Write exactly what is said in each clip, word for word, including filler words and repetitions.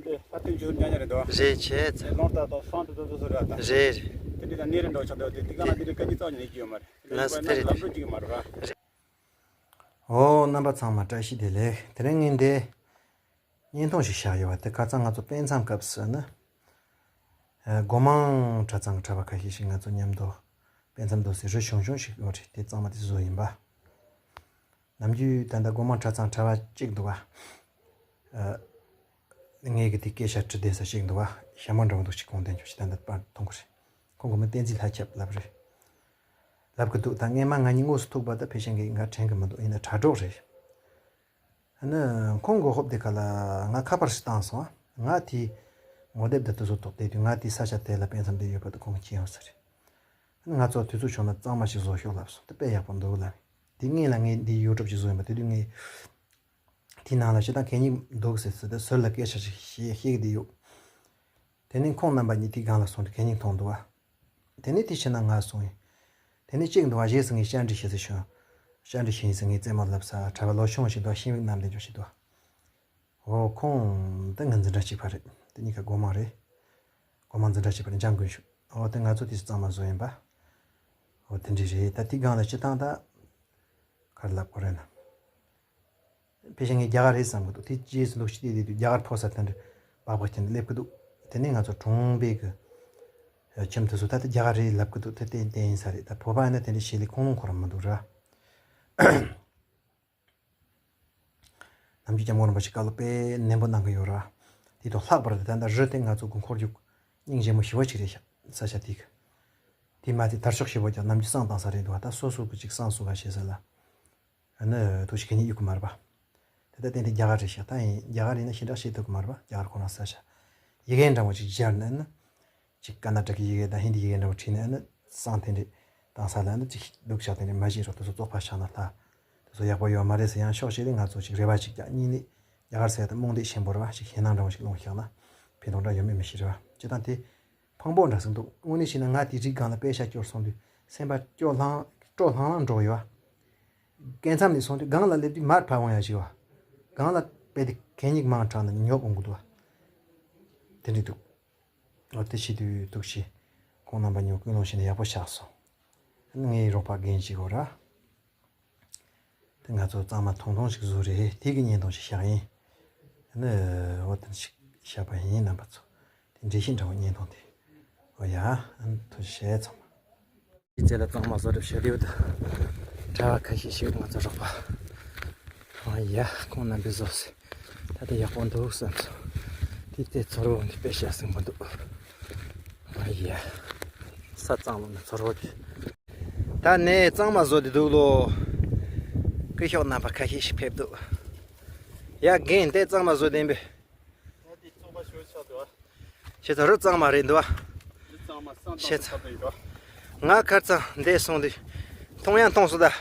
འདི་ས་སྟེང་ཆུ་ཉག་ཉག་རེད་འདུག་རེད་བྱས་ཚེ། ལོང་རྟ་དང་སང་དུ་དུ་དུ་སུ་ར་དང་། རེད་རེད། དེ་འདྲ་དང་ནི་རེད་འགྲོ་ཆགས་འདུག་དེ་དེ་ག་ན་དེ་འདྲ་སྐད་ཅིག་རྩ་ཉིད་ནས་སྐྱེ་ཡོད་མ་རེད། ལགས་སོ་དེ་རེད་ལམ་དེ་འགྲོ་ཅིག་མ་རེད་ར། རེད། ཨོ་རྣམ་པ་ཚང་མ་བཀྲ་ཤིས་བདེ་ལེགས། དེ་རིང་ངས་འདི་བརྙན་ཐུང་ཞིག་བཞག་ཡོད་པ་དེ་ཁ་སང་ང་ཚོ་དཔེ་མཚམས་སྐབས་སུ་ནི། ཨ། སྒོ་མང་གྲྭ་ཚང་གི་གྲྭ་པ་ཁ་ཤས་ཤིག་ང་ཚོ་མཉམ་དུ་དཔེ་མཚམས་འདུག་སའི་རི་ཆུང་ཆུང་ཞིག་ཡོད་རེད། དེ་གཙང་མ་དེ་བཟོས་ཡིན་པ། ནམ་རྒྱུན་ད་ལྟ་སྒོ་མང་གྲྭ་ཚང་གྲྭ་པ་གཅིག་འདུག་ག་ཨ། ངས་གི་དེ་སྐད་ཆ་དྲི་བསྡད་ས་གཅིག་འདུག་ག་ཞྭ་མོ་འདྲ་བོ་འདུག་ཅིག་གོང་དེ་འཇོག་ཅིག་ད་ལྟ་པར་མཐོང་གི་རེད། ཁོང་གི་མི་བསྟན་འཛིན་ལྷ་ཁྱབ་ལབ་རེད། ལབ་གི་འདུག་ད་སྔས་མ་ང་གཉིས་དངོས་སུ་ཐུག་པ་ད་ཕལ་ཆེར་ངས་ང་དྲན་གི་མི་འདུག་ཡིན་ན་དྲ་གྲོགས་རེད། ཨ་ནི་ཁོང་གི་ཧོབ་དེ་ག་ལ་ང་ཁ་པར་ཞིག་བཏང་སོང་། ང་དེའི་ངོ་དེབ་འདི་དུ་བཟོ་ཐོག་བལྟས་དུས་ང་དེའི་ས་ཆ་དེ་ལ་དཔེ་མཚམས་དེ་ཡོད་པ་དེ་ཁོང་གིས་མཁྱེན་ཡོད་ས་རེད། ཨ་ནི་ང་ཚོ་དུས་ཚོད་བྱུང་ན་གཙང་མ་ཞིག་བཟོ་ཤོག་ལབ་སོང་། དེ་དཔེ་ཡག་པོ་འདུག་ལབ། དེ་སྔོན་ལ་ངས་འདི་ཡུ་ཊུབ་ཅིག་བཟོས་ཡིན་པ་དེ་དུས་ངས་དེའི་ནང་ལ་ཞེ་དྲག་གད་སྙིགས་འདུག་ཟེར་ཟེར་ཏེ་ཟུར་ལ་སྐད་ཆ་ཞིག་བཤད་བཤད་ཀྱི་བསྡད་ཡོད། དེ་ནས་ཁོང་རྣམ་པ་གཉིས་དེའི་སྒང་ལ་སོང་སྟེ་གད་སྙིགས་མཐོང་འདུག་བ། དེ་ནས་དེའི་ཕྱི་ན་ང་སོང་ཡིན། དེ་ནས་གཅིག་འདུག་བ། རྗེས་སུ་ངས་བཅར་འདྲི་བྱེད་ཟེར་བྱུང་། བཅར་འདྲི་བྱེད་ཡིན་ཟེར་ངས་རྩེད་མོ་ལབ་ས་གྲྭ་པ་ལོ་ཆུང་ཞིག་འདུག་ཤེས་རིག་གནམ་བདེ་འཇོག་ཞིག་འདུག་འོ་ཁོང་འདི་ང་འཛིན་གྲྭ་གཅིག་པ་རེད། དེ་གཉིས་ཀ་སྒོ་མང་རེད། སྒོ་མང་འཛིན་གྲྭ་གཅིག་པ་རེད། འཇང་དགུན་ཆོས། འོ་དེ་ང་ཚོ་དེ་གཙང་མ་བཟོ་ཡིན་པ། འོ་དེ་འདྲ་རེད། ད་དེའི་སྒང་ལ་སྤྱི་བཏང་ད་ག་རེ་ལབ་དགོས་རེད་ན། ཕལ་ཆེར་ངས་རྒྱ་གར་རེད་བསམ་གི་འདུག་དེ་རྗེས་སུ་འདུག་ཤི་དེ་དེ་དུས་རྒྱ་གར་ཕོ་གསར་དེ་འདྲ་སྦག་སྦག་བྱས་ནས་སླེབས་གི་འདུག་དེ་ནས་ང་ཚོ་གྲོང་པའི་གི་ཁྱིམ་དེ་ཚོ་ད་ལྟ་རྒྱ་གར་རེད་ལབ་གི་འདུག་དེ་ཏན་ཏན་ཡིན་ས་རེད། ད་བོད་པ་ཡིན་ན་དེ་འདྲ་བྱེད་ལས་ཁུངས་ལུང་ཁོ་རང་མི་འདུག་ར། ནམ་རྒྱུན་སྐྱབས་མགོན་རིན་པོ་ཆེ་བཀའ་སློབ་དཔེ་ནན་པོ་གནང་གི་ཡོད་ར། དེ་དང་ལྷག་པར་དུ་ད་ལྟ་རི་དེ་ང་ཚོ་གི་འཁོར་རྒྱུག་སྙིང་རྗེ་མོ་ཞི་བ་ཅིག་རེད་ཤག་ས་ཆ་དེ་གི། དེ་མ་ཚད་དར་ལྕོག་ཞེ་པོ་ཀྱང་ནམ་རྒྱུན་བསང་བཏང་ས་རེད་འདུག་ད་སོ་སོ་གི་ཅིག་བསང་གསོལ་བ་བྱེད་ས་ལ། ཨ་ནི་ཐུགས་རྗེ་གི་ཉིད་གཡུག་གི་མ་རེད་པ། དེ་ལྟ་བརྟེན་ཏེ་རྒྱ་གར་རེད་ཤག་ད་ཡིན་རྒྱ་གར་ཡིན་ན་ཞེ་དྲག་བཤད་ཐུབ་གི་མ་རེད་པ། རྒྱ་གར་ཁོ་རང་ས་ཆ། ཡི་གེ་འདྲ་མོ་ཅིག་སྦྱར་ནས་ཨ་ནི། ཅིག་ཀ་ན་ཊ་ཀའི་ཡི་གེ་དང་ཧིན་དི་ཡི་གེ་འདྲ་མོ་བྲིས་ནས་ཨ་ནི་བསང་དེ་འདྲས་བཏང་ས་ལ་ཨ་ནི་ཅིག་སྡུག་ཆགས་དེ་འདྲས་མ་བྱེད་རོགས། དེ་ཚོ་བཙོག་པ་ཆགས་ན་ལྷ། དེ་ཚོ་ཡག་པོ་ཡོད་མ་རེད་ཟེར། ཡང་ཕྱོགས་གཅིག་ནས་ང་ཚོ་ཅིག་རེ་བ་ཅིག་རྒྱག་གཉིས་ནས་རྒྱ་གར་ཟེར་ཡ་དེ་རྨོངས་དད་ཆེན་པོ་རེད་པ། ཅིག་ཞེད་སྣང་འདྲ་མོ་ཞིག་སློང་ཤག་ན་ཕན་ཐོགས་འདྲ་ཡོད་མེད་མི་ཤེས་རེད་པ། སྤྱིར་བཏང་དེ། ཕངས་པོ་འདྲ་ཟིག་འདུག་དངོས་གནས་བྱས་ན་ང་དེ་རིགས་སྒང་ལ་པེ་ཤ་སྐྱོར་སོང་དུས་སེམས་པ་སྐྱོ་ལྷང་སྤྲོ་ལྷང་ལྷང་འགྲོ་གི་ཡོད་པ། སྐབས་མཚམས་ནས་སོང་དུས་སྒང་ལ་སླེབས་དུས་མར་ཕར་འོང་ཡ་ཞིག་པ། སྒང་ལ་དཔེ་དེ་གད་སྙིགས་མང་དྲགས་ནས་ཉོབ་འོང་གི་འདུག་པ། དེ་འདྲ་འདུག་འོ་དེ་བྱེད་དུས་འདུག་ཤི། ཁོང་རྣམ་པ་གཉིས་ཀུན་སློང་བྱས་ན་ཡག་པོ་ཆགས་སོང་། ངའི་རོགས་པ་རྒན་གཅིག་གོ་ར། དེ་ང་ཚོ་གཙང་མ་ཐུང་ཐུང་ཞིག་བཟོས་རེད། དེ་གི་བརྙན་ཐུང་ཞིག་བཞག་ཡིན། ནི་འོ་དེ་ཞིག་བཞག་པ་ཡིན་རྣམ་པ་ཚོ། དེ་འགྲེལ་བཤད་འདྲ་བོ་བརྙན་ཐུང་དེ། འོ་ཡ། ཐུགས་རྗེ་ཆེ་ཚང་མ། དེ་རྗེས་ལ་གཙང་མ་བཟོ་གྲབས་བྱེད་དུས་ད། གྲྭ་པ་ཁ་ཤས་ཤིག་ང་ཚོ་རོགས་པ། འོ་ཡ། ཁོང་རྣམ་པས་བཟོས་ཟེར། ད་དེ་ཡག་པོ་འདུག་བསམ་སོང་། དེ་ལྟའི་ཚོར་བ་འདི་དཔེ་བྱ་ཟིན་པོ་འདུག་འོ་ཡ། ས་གཙང་ལོ་ན་ཚོར་བ་དེ། ད་ནས་གཙང་མ་བཟོ་དེ་འདུག་ལོ། སྐུ་ཞབས་རྣམ་པ་ཁ་ཤས་ཤིག་ཕེབས་འདུག་ཡ་རྒན་དེ་གཙང་མ་བཟོ་བདེན་པས། ང་དེ་གཙང་མ་ཞོ་ཆགས་འདུག་ཤེས་ཚོད་རུ་གཙང་མ་རེད་འདུག་རི་གཙང་མ་སང་ཤེས་ཚོད་ཚ་པོ་ཡིན་འདུག་ང་ཁར་ཚང་འདས་སོང་དུས་མཐོང་ཡང་མཐོང་སོང་ད།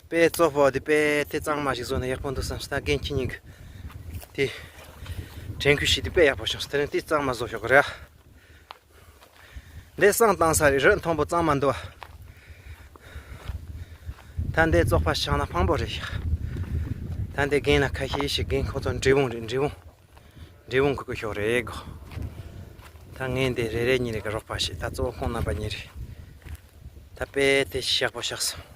དཔེ་གཙོ་བོ་དེ་དཔེ་དེ་གཙང་མ་ཞིག་བཟོ་ན་ཡག་པོ་འདུག་བསམ་ཞིག་ད་རྒན་ཁྱེད་གཉིས་ཀྱི་དེ་དྲན་སྐུལ་ཞིག་དེ་དཔེ་ཡག་པོ་བྱུང་སོང་། དེ་རིང་དེ་གཙང་མ་བཟོ་ཤོག་གི་རེད། འདི་བསང་བཏང་ས་རེད། རི་མཐོན་པོ་གཙང་མ་འདུག་ད་འདི་བཙོག་པ་བཤང་ན་ཕངས་པོ་རེད་ཤག་ད་འདི་རྒན་ལགས་ཁ་ཤས་ཤིག་རྒན་ཁོ་ཚོ་འབྲས་སྤུངས་རེད། འབྲས་སྤུངས། འབྲས་སྤུངས་གི་སྐུ་ཞབས་རེད་གོ་ད་ངས་འདི་རེ་རེ་གཉིས་རེ་གི་རོགས་པ་བྱེད། ད་གཙོ་བོ་ཁོང་རྣམ་པ་གཉིས་རེད། ད་དཔེ་དེ་ཞག་པོ་བཤགས་སོང་།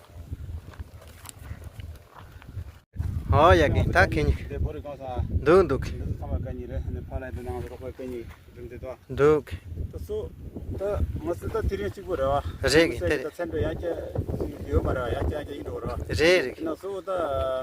ཨོ་ཡ་གི་ད་ཁེ་ཉིན། འདི་བོ་རི་གང་ས། འདུག་འདུག་འདི་ཚོ་ཚང་མ་ག་ཉིན་རེད། ནི་ཕ་ལ་འདི་ནང་རོགས་པ་ག་ཉིན་འདི་འདི་དོ། འདུག་ད་སུ་ད་ང་སུ་ད་དེ་རིང་གཅིག་པོ་རེད་བ། རེད་གི་དེ་རེད། ད་ཚན་པའི་ཡང་སྐྱ་ཡོད་མ་རེད་བ། ཡང་སྐྱ་ཡང་སྐྱ་ཡིན་འགྲོ་རེད་བ། རེད་རེད། ན་སུ་ད་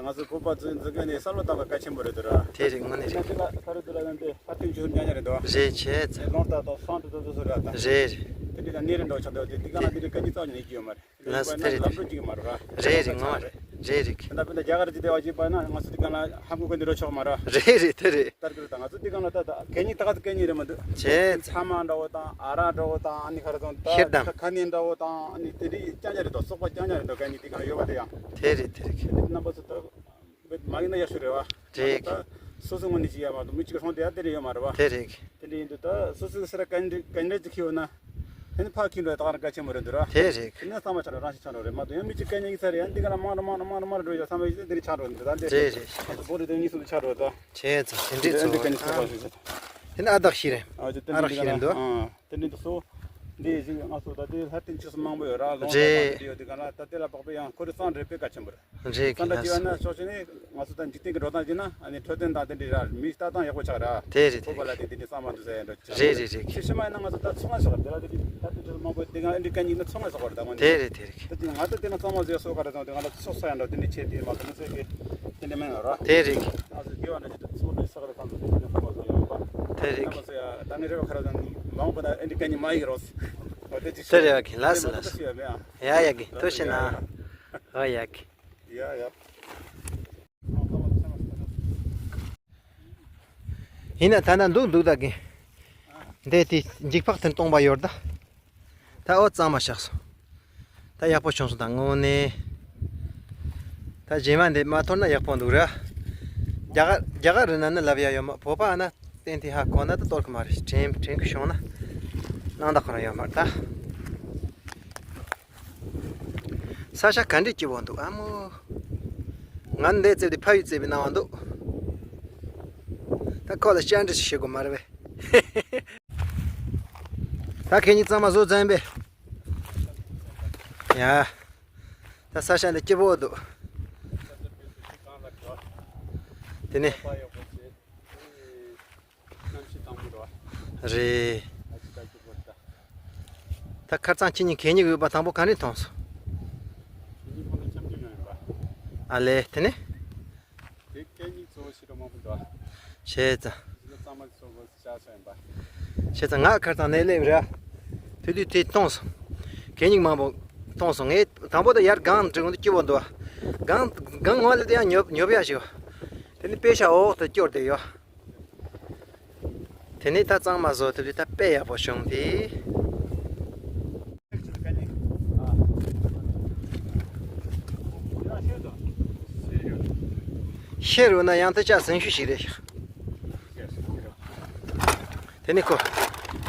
ང་ཚོ་བོད་པ་ཚོའི་འཛིན་གྲྭ་ནས་གསར་བ་བཏང་བ་གལ་ཆེན་པོ་རེད་དོ་ར། དེ་རེད་དངོས་གནས་རེད། ད་དེ་ལ་ས་རུ་དུ་ར་ནང་དེ་ཕ་ཐུན་ཆུ་ཉག་ཉག་རེད་དོ། རེད་བྱས་ཚེ། ལོང་ད་དོ་སང་དུ་དོ་དོ་སུ་ར་ད། རེད་རེད། དེ་འདྲ་ད་ནི་རེད་འགྲོ་ཆགས་དོ། དེ་དེ་ག་ན་དེ་རེད་ག་ཉིན་རྩ་ཉིན་ནས་སྐྱིད་ཡོད་མ་རེད། ལགས་སོ་དེ་རེད། ལམ་འགྲོ་གཅིག་མ་རེད་ར། རེད་རེད་ངོ་མ་རེད། རེད་རེད། ད་དཔེར་ན་རྒྱ་གར་གྱི་སྡེ་བ་གཅིག་པ་ན་ང་ཚོ་དེ་ག་ན་ཧམ་གོ་གོ་འདི་རོ་ཆོག་མ་ར། རེད་རེད་དེ་རེད། ལྟར་གི་རེད། ད་ང་ཚོ་དེ་ག་ན་ད་ད་གད་སྙིགས་ད་ག་ཚོད་གད་སྙིགས་རེད་མ་འདུག་ཅེས། ཚ་མ་འདྲ་བོ་དང་ཨ་རག་འདྲ་བོ་དང་ཨ་ནི་ཁ་ར་དང་ད་ཤེར་དང་ཁ་ནི་འདྲ་བོ་དང་ཨ་ནི་དེ་རིགས་རྐྱང་རྐྱང་རེད་དོ། སོག་པ་རྐྱང་རྐྱང་རེད་དོ། གད་སྙིགས་དེ་ག་ན་ཡོད་པ་དེ་ཡང་། དེ་རེད་དེ་རེད། རྣམ་པ་ཚོ་ད། མ་ཡིན་ན་ཡག་ཤོས་རེད་བ། རེད། ད་སོ་སོའི་ངོས་ནས་ཅི་ཡ་མ་གཏོགས་མི་གཅིག་གི་སྲུང་དེ་ཡ་དེ་འདྲ་ཡོད་མ་རེད་བ། དེ་རེད། དེ་འདྲ་ཡིན་དུས་ད་སོ་སོའི་སེ་ར་གན་འདྲ་གན་འདྲ་ཅིག་ཁྱེར་ཡོད་ན། དེ་ནི་ཕ་ཁྱེར་འགྲོ་ཡ་ད་ག་གལ་ཆེན་པོ་རེད་འདུག་ར། དེ་རེད། དེ་ནི་གཙང་མ་ཆགས་འགྲོ་རང་ཤི་ཆགས་འགྲོ་རེད་མ་གཏོགས་ཡང་མི་གཅིག་གན་ཉན་གྱི་ཚ་རེད་ཡང་འདི་ག་ན་མང་ར་མང་ར་མང་ར་མང་ར་འགྲོ་ཡ་བསམ་པ་ཞིག་དེ་འདྲ་ཆགས་འགྲོ་འདུག་ད་འདི། རེད་རེད། ང་ཚོ་བོད་རིགས་དེ་གཉིས་སུ་འདི་ཆགས་འགྲོ་ད། བྱས་ཙང་དེ་འདྲས་ཚོ་ཨ། དེ་ནི་ཨ་དག་ཤི་རེད། ཨ་ཅེ་དེ་ཨ་རག་ཤི་རེད་འདུག་ཨ། དེ་འདྲ་འདུག་སོ། འདི་ཞིག་ང་ཚོ་ད་ལྟའི་ལྷ་རྟེན་ཆུ་སྲིན་མང་པོ་ཡོད་ར། ལོང་རེད། ད་དེ་ཡོད་དེ་ག་ལ་ད་དེ་ལ་དཔག་པའི་ཡང་ཁོ་རེ་གཙང་རེད་པའི་ག་ཆེན་པོ་རེད། རེད་གསང་གི་བརྡ་བྱས་ན་ཕྱོགས་གཅིག་ནས་ང་ཚོ་ད་འཇིག་རྟེན་གྱི་འགྲོ་སྟངས་བྱས་ན་ཨ་ནི་འཕྲོད་བསྟེན་དང་དེ་འདྲའི་ར་མིའི་ལྟ་སྟངས་ཡག་པོ་ཆགས་ར། དེ་རེད་དེ་ཁོ་པ་ལ་རེད། དེ་དེ་འདྲའི་གཙང་མ་འདུག་ཟེར་ཡ་འདྲ་ཆགས། རེད་རེད་རེད། ཕྱི་ཕྱི་མ་ཡིན་ན་ང་ཚོ་ད་ཚོང་ང་ཞོག་དེ་ལ་དེ་འདྲའི་ད་དེ་འདྲའི་མང་པོ་དེ་ག་ཨ་འདྲའི་ག་ཉིན་ན་ཚོང་ང་ཞོག་ར་ད་ང་དེ་ནི་རེད་དེ་རེད། ད་དེ་ང་ད་དེ་ན་གཙང་མ་བཟོས་སོ་ག་ར་ཙང་དེ་ང་ལ་ཚོགས་ས་ཡ་འདྲ་དེ་འདྲའི་ཆེད་དེ་མ་གཏོགས་མི་ཚེ་གི་དེ་འདྲའི་མེད་ང་ར། དེ་རེད། ང་ཚོ་དགེ་བ་འདྲ་ཅིག་ད་ཚོགས་འདྲའི་ས་ག་ར་ཙང་དེ་འདྲའི་གཙང་མ་བཟོ་ཡོང་པ། དེ་རེད། ང་ཚོ་ཡ་ད་ངའི་རེ་བ་ག་ར་ཙང་མང་པོ་ད་ཨ་འདྲའི་ག་ཉིན་མ་ཡིག་རོགས། དེ་རེད་བ་གི། ལགས་སོ་ལགས་སོ། ཡ་ཡ་གི་ཐུགས་རྗེ་གནང་། ཨོ་ཡ་གི། ཡ་ཡ། ཡིན་ན་ད་ལྟ་འདུག་འདུག་ད་གི། འདི་དེ་འཇིགས་ཕག་ཐེན་སྟོང་པ་ཡོད་ད། ད་ཨོ་གཙང་མ་བཞག་སོང་། ད་ཡག་པོ་བྱུང་སོང་ད་དངོས་གནས། ད་རྗེས་མ་འདི་མ་ཐོར་ན་ཡག་པོ་འདུག་ར། རྒྱ་གར་རྒྱ་གར་རི་ན་ནི་ལབ་ཡ་ཡོད་མ་བོད་པ་ཨ་ན་བསྟན་དེ་ཧ་གོ་ན་ད་གཏོར་གི་མ་རེད། དྲན་དྲན་གི་བྱུང་ན་སྣང་དག་ཁོ་རང་ཡོད་མ་རེད་ད། ས་ཆ་ག་འདྲས་སྐྱིད་པོ་འདུག་ཨ་མོ། ང་འདས་རྩེ་དེ་ཕ་ཡུལ་རྩེ་བའི་སྣང་བ་འདུག་ད་ཁོ་ལ་བཅར་འདྲི་ཞིག་བྱེད་དགོས་མ་རེད་པས། ད་ཁེ་ཉིན་གཙང་མ་བཟོ་ཙམ་པས། ཡ། ད་ས་ཆ་འདི་སྐྱིད་པོ་འདུག་དེ་ནས། གནམ་གཤིས་དྭངས་མོ་འགྲོ་བ། རེད། ཨ་ཅི་ད་སྐྱིད་པོ་རེད་ད། ད་ཁར་ཚང་ཁྱེད་གཉིས་གད་སྙིགས་ཡོད་པ་དང་པོ་ག་ནས་མཐོང་སོང་། ཁྱེད་གཉིས་ཁོང་ན་འཆམ་འཆམ་ཡོང་ཡོད་པ། ཨ་ལས་དེ་ནས། དེ་གད་སྙིགས་གཙོ་བོ་ཞིག་རུ་མང་པོ་འདུག་བྱས་ཙང་། གཞི་ལ་གཙང་མ་གཙོ་བོ་བྱ་སོ་ཡིན་པ། བྱས་ཙང་ང་ཁར་ཚང་ནས་སླེབས་ར། དུས་དུས་དེ་གཏོང་སོང་། གད་སྙིགས་མང་པོ་གཏོང་སོང་། ངས་དང་པོ་དེ་ཡར་སྒང་འགྲིག་འདུག་སྐྱིད་པོ་འདུག་སྒང་སྒང་ངོ་ལ་དེ་ཡང་ཉོབ་ཉོབ་ཡ་ཞིག་དེ་ནི་པེ་ཤ་འོག་ཏུ་སྐྱོར་བསྡད་ཡོད། དེ་ནས་ད་གཙང་མ་བཟོ་ཐུབ་དུས་ད་དཔེ་ཡག་པོ་བྱུང་སྟེ། ཤེས་རུ་ན་ཡང་ད་ཅག་ཟིང་ཤུ་ཞིག་རེད་ཤག་དེ་ནས་ཁོ་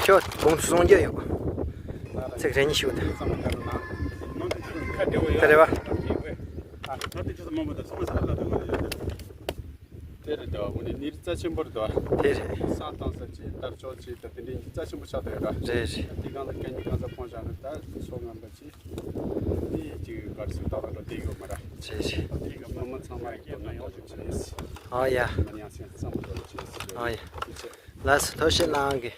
ཁྱོད་དགོང་དུ་སོང་རྒྱུ་ཡོད། ཚིག་རེ་གཉིས་ཞུ་དང་། དེ་རེད་བ། དེ་རེད་དོ། འོ་ནི་ནི་རྩ་ཆེན་པོ་རེད་དོ། དེ་རེད། ས་དང་ས་ཆེ་དར་ལྕོག་ཆེ་ད་དེ་འདྲའི་རྩ་ཆེན་པོ་ཆགས་བསྡད་ཡོད་ར། རེད་རེད། དེ་གང་ལ་གད་སྙིགས་གང་ས་ཕོན་བཞག་ན་ད་ཕྱོགས་ངན་པ་ཆེ། དེ་ཅིག་གར་སུ་ད་བར་དེ་ཡོད་མ་ར། རེད་རེད། དེ་ག་མི་མི་ཚང་མ་ཡོད་ན་ཡོང་ཆོག་ཆེ། ཨ་ཡ། མི་ཉག་སེང་ཙམ་ཡོད་ཆེ། ཨ་ཡ། ལགས་སོ་ཐུགས་རྗེ་གནང་གི།